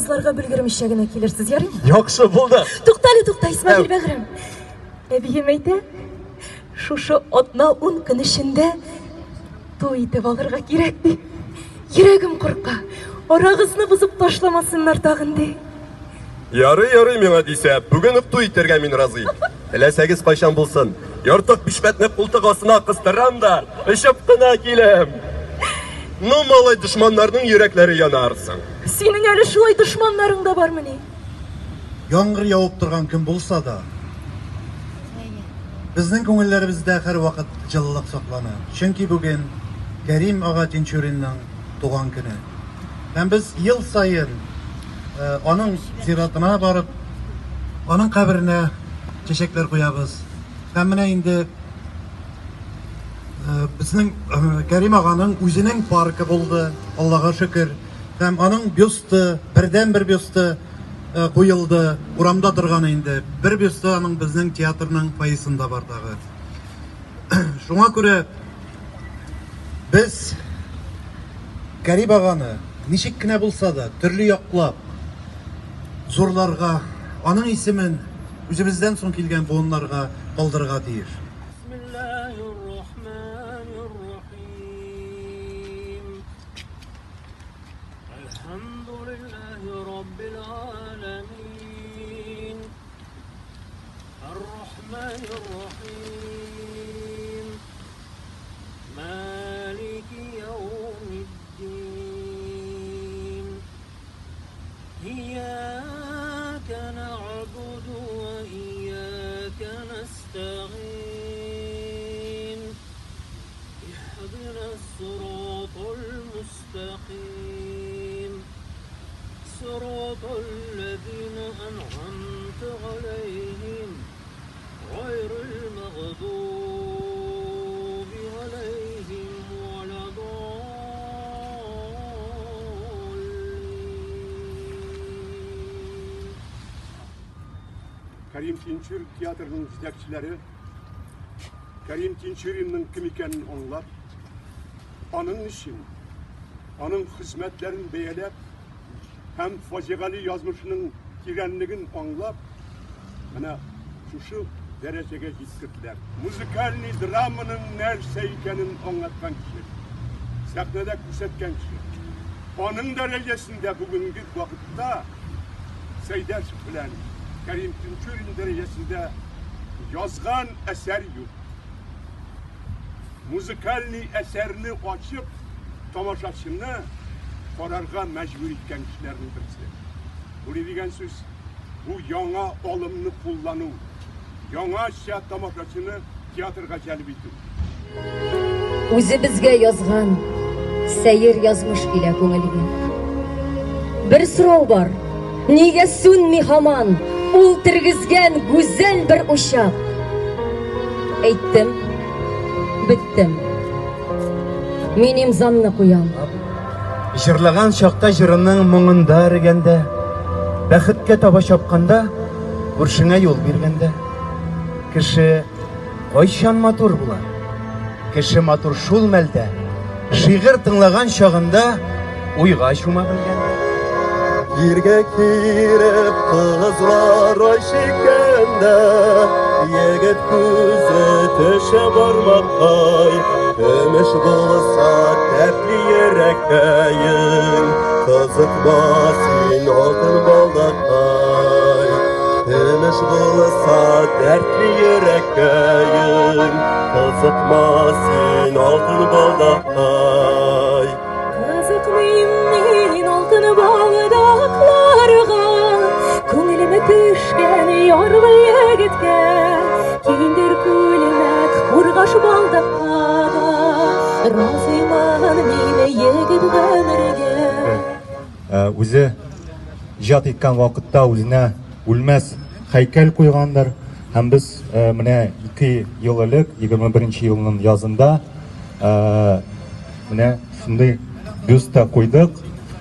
Кызларга белгермичә генә килерсез, ярыймы? Яхшы булды. Тукта әле, тукта, Исмәгыйль бәгърем. Әбием әйтә, шушы атна-ун көн эчендә туй итеп алырга кирәк, ди. Йөрәгем курка, арагызны бозып ташламасыннар тагын, ди. Ярый, ярый миңа дисә, бүген үк туй итәргә мин разый. Теләсәгез кайчан булсын. Яртык бишмәтне култык астына кыстырам да, очып кына киләм. Ну, малай, дошманнарның йөрәкләре янарсың. Синең әле шулай дошманнарың да бармыни? Яңгыр явып торган көн булса да, безнең күңелләребездә һәрвакыт җылылык саклана. Чөнки бүген Кәрим ага Тинчуринның туган көне. Һәм без ел саен э, аның зиратына барып, аның каберенә чәчәкләр куябыз. Һәм менә инде э, безнең э, Кәрим аганың үзенең паркы булды, Аллага шөкер. Һәм аның бюсты, бердәнбер бюсты э, куелды. Урамда торган инде. Бер бюсты аның безнең театрның фойесында бар тагы. Шуңа күрә без Кәрим аганы ничек кенә булса да төрле яклап зурларга, аның исемен үзебездән соң килгән буыннарга калдырырга тиеш. Кәрим Тинчурин театрының җитәкчеләре Кәрим Тинчуринның кем икәнен аңлап, аның өчен, аның хезмәтләрен бәяләп һәм фаҗигале язмышының тирәнлеген аңлап, менә шушы дәрәҗәгә җиткерделәр. Музыкальный драманың нәрсә икәнен аңлаткан кеше, сәхнәдә күрсәткән кеше. Аның дәрәҗәсендә бүгенге вакытта Сәйдәшев белән Кәрим Тинчурин дәрәҗәсендә язган әсәр юк. Музыкальный әсәрне ачып, тамашачыны карарга мәҗбүр иткән кешеләрнең берсе. Бу ни дигән сүз? Бу яңа алымны куллану, яңача тамашачыны театрга җәлеп итү. Үзебезгә язган сәер язмыш килә күңелгә. Бер сорау бар. Нигә сүнми һаман ул тергезгән гүзәл бер учак? Әйттем, беттем. Мин имзамны куям. Җырлаган чакта җырының моңында эрегәндә, бәхеткә таба чапканда, күршеңә юл биргәндә, кеше Кайчан матур була? Кеше матур шул мәлдә, шигырь тыңлаган чагында, уйга чума белгәндә. Җиргә киреп кызлар ай чиккәндә, егет күзе төшә бармаккай, көмеш булса дәртле йөрәккәең, кызыкма син алтын балдаккай. Көмеш булса дәртле йөрәккәең, кызыкма син алтын балдаккай. Кызыкмыйм мин алтын балдакларга, Күңелем төшкән ярлы егеткә, Киндер күлмәк, кургаш балдакка да Разыймын мин егет гомергә. Үзе иҗат иткән вакытта үзенә үлмәс һәйкәл куйгандыр. Һәм без менә 2 ел элек, 21 елның язында менә шундый бюст та куйдык.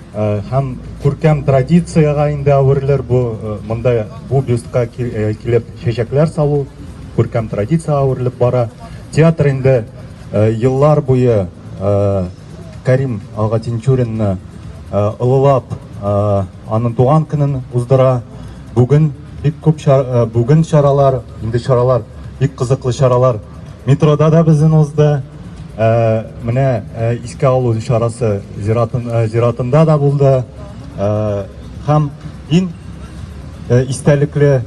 Һәм күркәм традициягә инде әверелер бу монда бу бюстка килеп чәчәкләр салу күркәм традициягә әверелеп бара. Театр инде еллар буе Кәрим ага Тинчуринны олылап аның туган көнен уздыра. Бүген бик күп бүген чаралар, инде чаралар, бик кызыклы чаралар метрода да безнең узды. Менә искә алу чарасы зиратын, зиратында да булды. Һәм иң истәлекле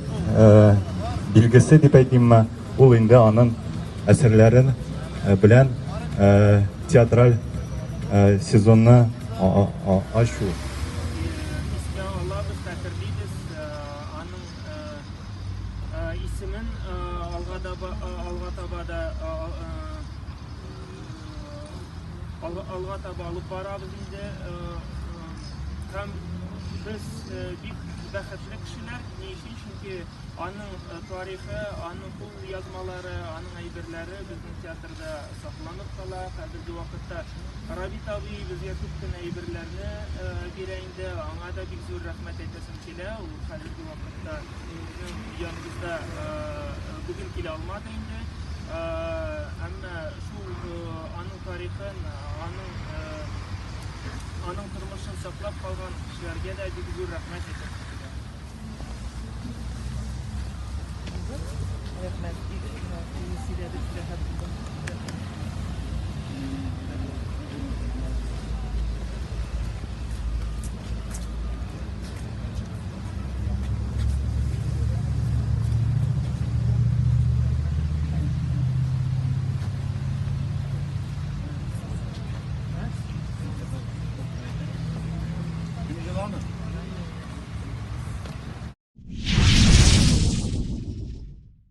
билгесе дип әйтимме, ул инде аның әсәрләрен белән театраль сезонны ачу. Искә алабыз, хәтерлибез, аның исемен алга таба да алга таба алып барабыз инде. Һәм без бик бәхетле кешеләр, ни өчен? Чөнки Аның тарихы, аның кул язмалары, аның әйберләре безнең театрда сакланып кала. Хәзерге вакытта Рабит абый безгә күп кенә әйберләрне бирә инде. Аңа да бик зур рәхмәт әйтәсем килә. Ул хәзерге вакытта безнең яныбызда бүген килә алмады инде. Әмма шул аның тарихын, аның аның тормышын саклап калган кешеләргә дә бик зур рәхмәт әйтәсем килә. Рәхмәт, бик сөйләдек, рәхәт булды.